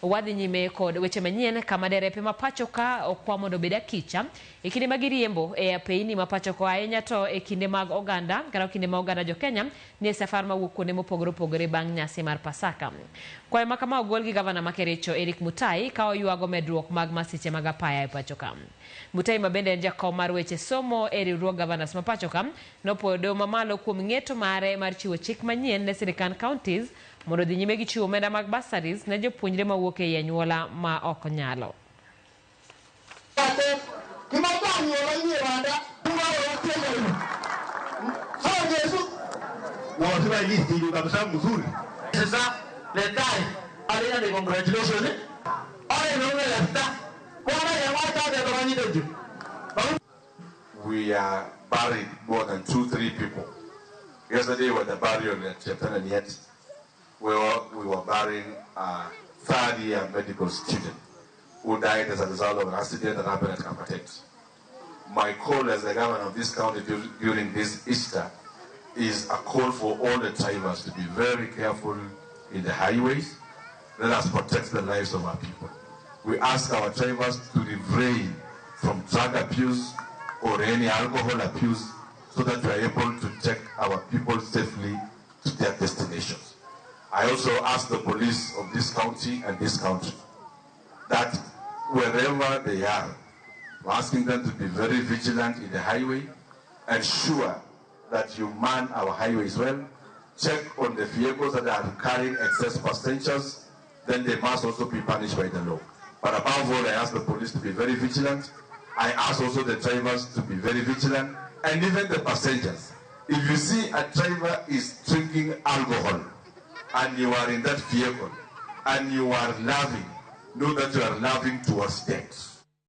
Wadhi nyime kod weche manyien kama derepe ma pacho ka okwa mondo obed akicha e kinde ma giriembo e apeini ma pacho ka ahinya to e kinde mag oganda kata kinde ma oganda jo Kenya nie safar mawuok kuonde mopogore opogore bang' nyasi mar Pasaka. Kwayo ma kama ogol gi gavana ma Kericho Eric Mutai ka oywago medruok mag masiche mag apaya e pacho ka. Mutai ma bende en jakom mar weche somo e riwruog gavanas ma pacho ka nopuoyo doho mamalo kuom ng'eto mare mar chiwo chik manyien ne sirikand counties mondo odhi nyime gi chiwo omenda mag bursaries ne jopuonjre mawuok ei anyuola ma ok nyalo. We are buried more than 2-3 people. Yesterday we were the burial at Cheptalaliet, where we were burying a third-year medical student who died as a result of an accident that happened at Kapatet. My call as the governor of this county during this Easter is a call for all the drivers to be very careful in the highways. Let us protect the lives of our people. We ask our drivers to refrain from drug abuse or any alcohol abuse so that we are able to take our people safely to their destinations. I also ask the police of this county and this country that wherever they are, we're asking them to be very vigilant in the highway, ensure that you man our highways well, check on the vehicles that are carrying excess passengers, then they must also be punished by the law. But above all, I ask the police to be very vigilant. I ask also the drivers to be very vigilant, and even the passengers. If you see a driver is drinking alcohol, and you are in that vehicle, and you are laughing, know that you are laughing towards death.